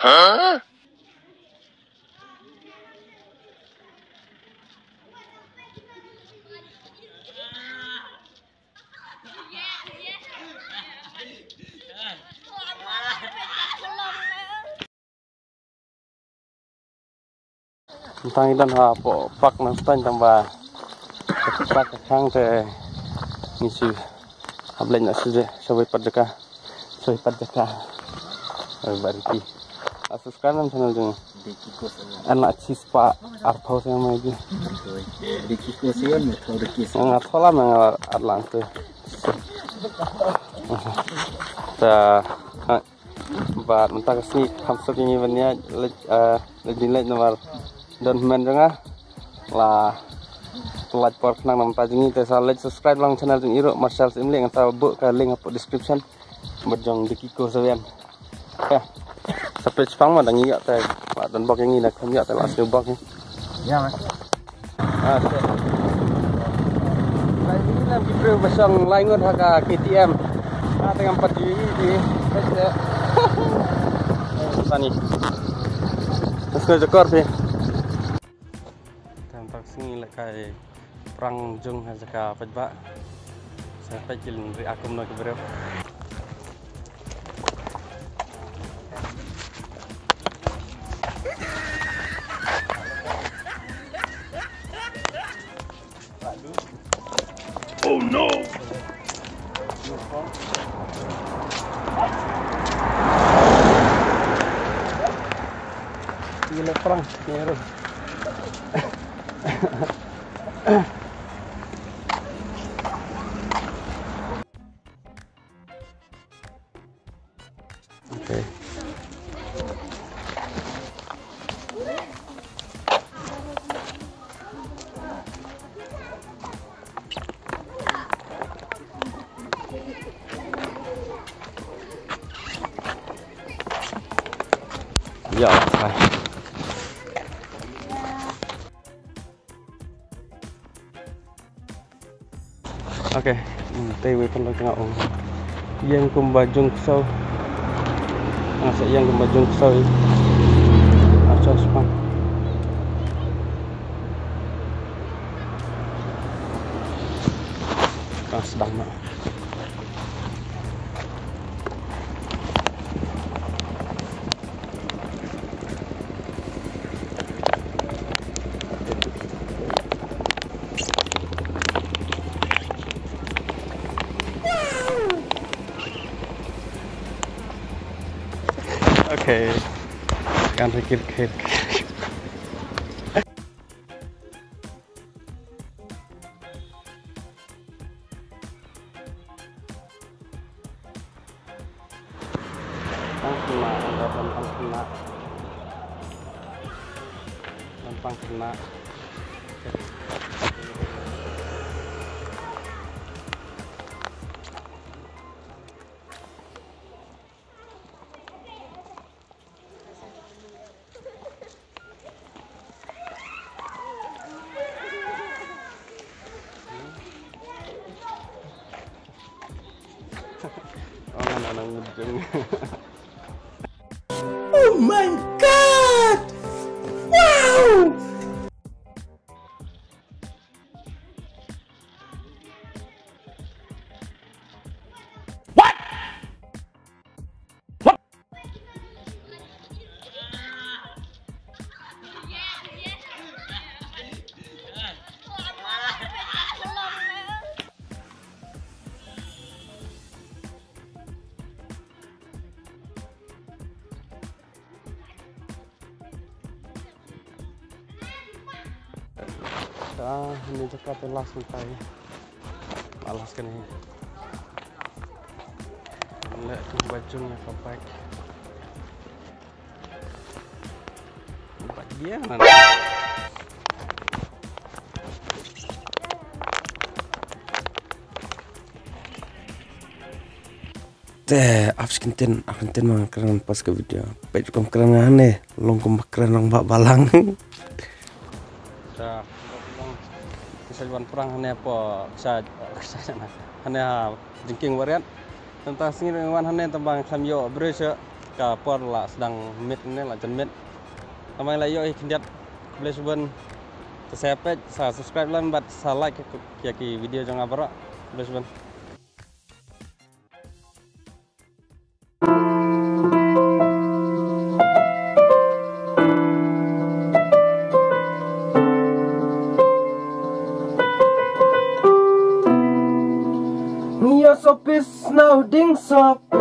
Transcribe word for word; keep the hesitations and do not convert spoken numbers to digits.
Huh? Tang i don ha po pak nang stan tang ba pak khang te ni si hap leng na si je sa wei pat jaka sa wei pat jaka. Ai ba riki a subscribe nam channel jong an la chis pa ar thau se mai ji. Diki ko se an thau diki se. Nga thola ma nga at lang te ta. Bad mynta ka sngi kham suk ïa ngi ban ïaid leit, eh, leit ding leit namar don hynmen jong nga la pyllait por khnang namar ta jong ngi. Te sa leit subscribe lang channel jong i ruh Marshal Syiemlieh, ngan sa buh ka link hapoh description. Bad jong Diki Ko Sawian. Ya. Sa peit shipang ma dang ïoh te. Ba don bok ïa ngi na kham ïoh te la siew bok ngi. Ya ma. Ah, okay. Lai ngi lam ki briew ba shong lai ngut ha ka K T M. Ah, tengam pat di di. Peit de. Sani. Terus ke jekor phi. Tang tak sngi la kai prang jong ha jaka peit ba. Sa peit ki lynri akum na ki briew. Oh no! Gila perang, nyeru. Okay. Ya, hai. Okay, hmm, te wei pynlong tengah ong. Ïeng kumba jong ksaw. Nga sa ïeng kumba jong ksaw. Acha spang. Ka sdang na. Okay. Kan fikir kir. Pang kena, ada pang kena. Pang kena. Oh my God! Wow! Ka ni jaka te last ni tai. Last kane. Leh tu bajung ya ka bike. Bajung mana? Te ap skin ten akan ten mang kren pas ke video. Pet kom kren ngane long kom kren nang bak balang. Ta long kisah wan perang hane apa kisah kisah sana hane ha jengking wariat. Tentang sengit wan hane tembang sam yo berish. ka por la sdang miet ne la jan miet. Tang ba la ïoh hi khyndiat. Khublei shibun. Te sa peit, sa subscribe lang bad sa like ïa ki video jong nga baroh. Khublei shibun. Ngi ïa sopis na u ding sopis.